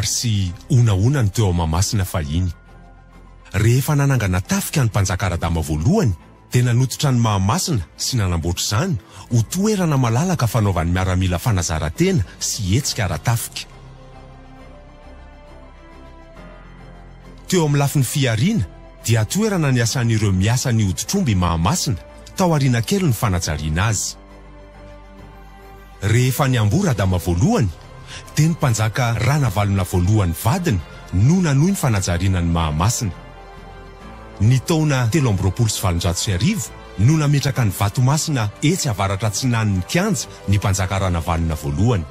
Kabary sy honahona ny teo Mahamasina fahiny. Rehefa nanangana tafika ny mpanjaka Radama voalohany dia nanototra an'i Mahamasina sy nanamboatra izany ho toerana malalaka fanaovan'ny miaramila fanazaran-tena sy hetsika ara-tafika. Teo amin'ny lafiny fihariana dia toerana niasan'ireo miasa ny hoditr'omby i Mahamasina tao aoriana kely ny fanajariana azy. Rehefa niamboho Radama voalohany dia ny mpanjaka Ranavalona voalohany vadiny no nanohy ny fanajariana an'i Mahamasina. Ny taona 1823 no nametraka ny vatomasina etsy avaratra atsinan'ny kianja ny mpanjaka Ranavalona voalohany.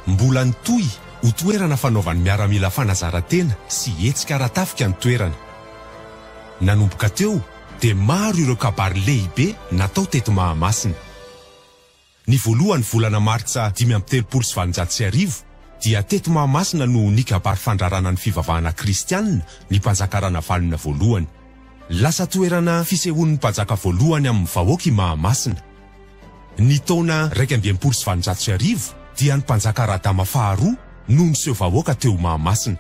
Mbola nitohy ho toerana fanaovan'ny miaramila fanazaran-tena sy hetsika ara-tafika ny toerana. Nanomboka teo dia maro ireo kabary lehibe natao teto Mahamasina. Ny voalohan'ny volana martsa 1835 dia teto Mahamasina no nikabary fandrarana ny fivavahana kristianina ny mpanjaka Ranavalona voalohany. Lasa toerana fisehoan'ny mpanjaka voalohany amin'ny vahoaka i Mahamasina. Ny taona 1861 dia ny mpanjaka Radama faharoa no niseho vahoaka teo Mahamasina.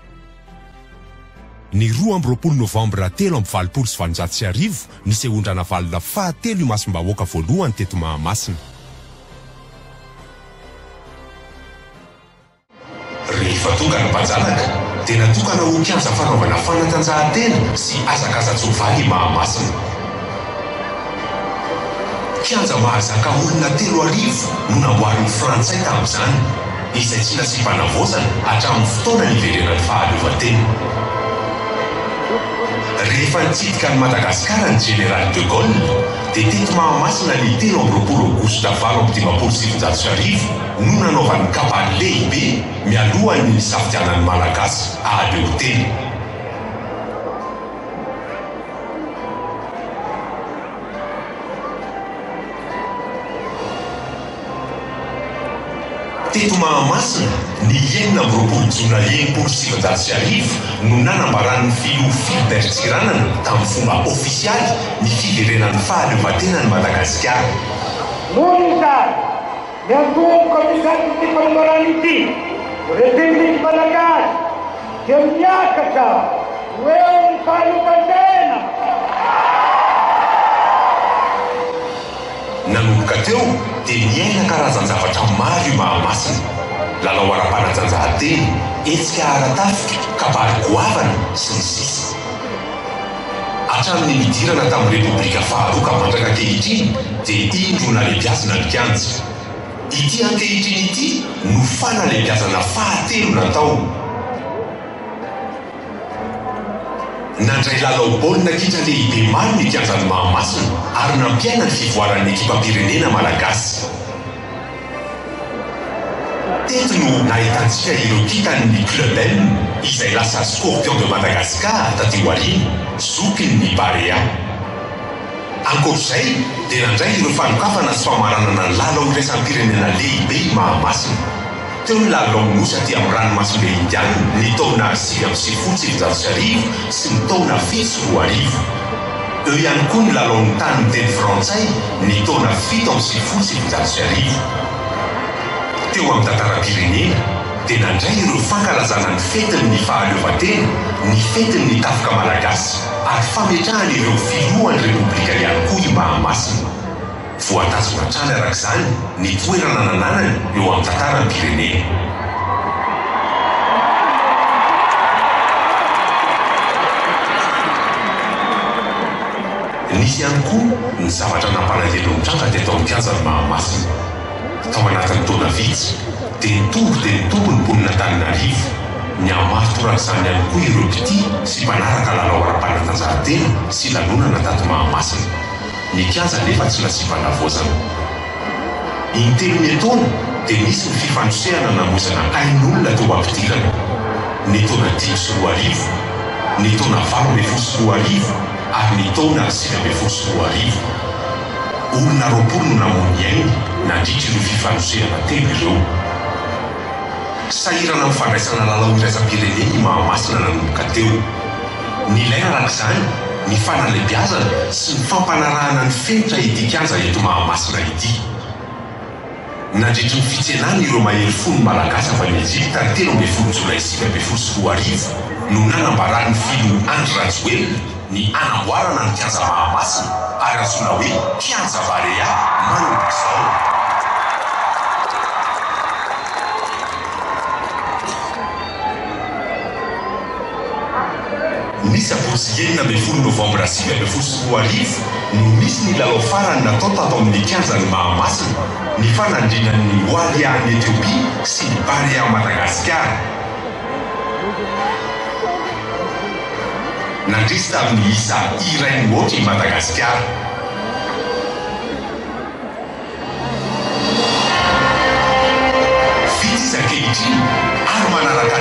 Ny 22 novambra 1883 nisehoan-dRanavalona fahatelo imasom-bahoaka voalohany teto Mahamasina. Rehefa tonga ny mpanjanaka dia natokana ho kianja fanaovana fanatanjahantena sy hazakaza-tsoavaly i Mahamasina. Kianja mahazaka olona 3000 no namboarin'ny Frantsay tamin'izany, izay tsy nasiam-panavaozana hatramin'ny fotoana niverenan'ny fahaleovantena. Rehefa nitsidika an'i Madagasikara ny Jeneraly de Gaulle dia teto Mahamasina ny 23 aogositra 1958 no nanaovany kabary lehibe mialohan'ny nisafidianan'ny Malagasy hahaleotena. Teto Mahamasina, ny 26 jona 1960 no nanambaran'ny filoha Philbert Tsiranana tamin'ny fomba ofisialy ny fiverenan'ny fahaleovantenan'i Madagasikara. Noho izany, Miantomboka amin'izany ity fanambarana ity, Repoblika Malagasy dia miakatra ho eo amin'ny fahaleovantena. Nanomboka teo dia niaina karazan-javatra maro i Mahamasina, lalao ara-panatanjahantena, hetsika ara-tafika, kabary goavana, sy ny sisa. Hatramin'ny nidirana tamin'ny Repoblika faharoa ka mandraka ankehitriny dia indro nalebiazina ny kianja. Ity ankehitriny ity no fanalebiazana fahatelo natao. Nandray lalao baolina kitra lehibe maro ny kianjan'i Mahamasina ary nampiaina ny fivoaran'ny ekipam-pirenena malagasy. Teto no nahitantsika ireo kintan'ny Club M izay lasa Scorpion de Madagascar taty aoriana, zokin'ny Barea. Ankoatr'izay dia nandray ireo fanokafana sy famaranana ny lalao iraisam-pirenena lehibe i Mahamasina. Teo ny lalao Nosy aty amin'ny ranomasimbe Indiana ny taona 1999 sy ny taona 2007. Eo ihany koa ny lalaon'ny tany miteny frantsay ny taona 1997. Teo amin'ny tantaram-pirenena dia nandray ireo fankalazana ny fetin'ny fahaleovantena, ny fetin'ny tafika malagasy ary fametrahana ireo filohan'ny Repoblika ihany koa i Mahamasina. Voatazona hatrany araka izany ny toerana nananany eo amin'ny tantaram-pirenena. Nisy ihany koa ny zavatra nampalahelo nitranga teto amin'ny kianjan'i Mahamasina. Tao anatin'ny taona vitsy dia nitombo dia nitombo ny mponin'Antananarivo. Nihamaro torak'izany ihany koa ireo mpitia sy mpanaraka lalao ara-panatanjahantena sy lanonana tato Mahamasina. Ny kianja anefa tsy nasiam-panavaozana. Intelo miantaona dia nisy ny fifanosehana namoizana ain'olona teo am-pidirana. Ny taona 2005, ny taona 2018 ary ny taona 2019. Olona 20 no namoy ny ainy nandritra ireo fifanosehana telo ireo. Sahirana amin'ny fandraisana lalao iraisam-pirenena i Mahamasina nanomboka teo. Nilaina araka izany ny fanalebiazana sy ny fampanarahana ny fenitra ity kianja eto Mahamasina ity. Nandritry ny fitsenana ireo mahery fo ny Malagasy avy any Ejipta ny 13 jolay 2019 no nanambaran'ny filoha Andry Rajoelina ny hanamboarana ny kianja Mahamasina ary antsoina hoe Kianja Barea manomboka izao. Ny sabotsy 16 novambra 2019 no nisy ny lalao farany natao tato amin'ny kianjan'i Mahamasina, nifanandrinan'ny Walia an'i Etiopia sy ny Barea Madagasikara. Nandresy tamin'ny isa iray no aotra i Madagasikara. Vita izy ankehitriny ary manaraka.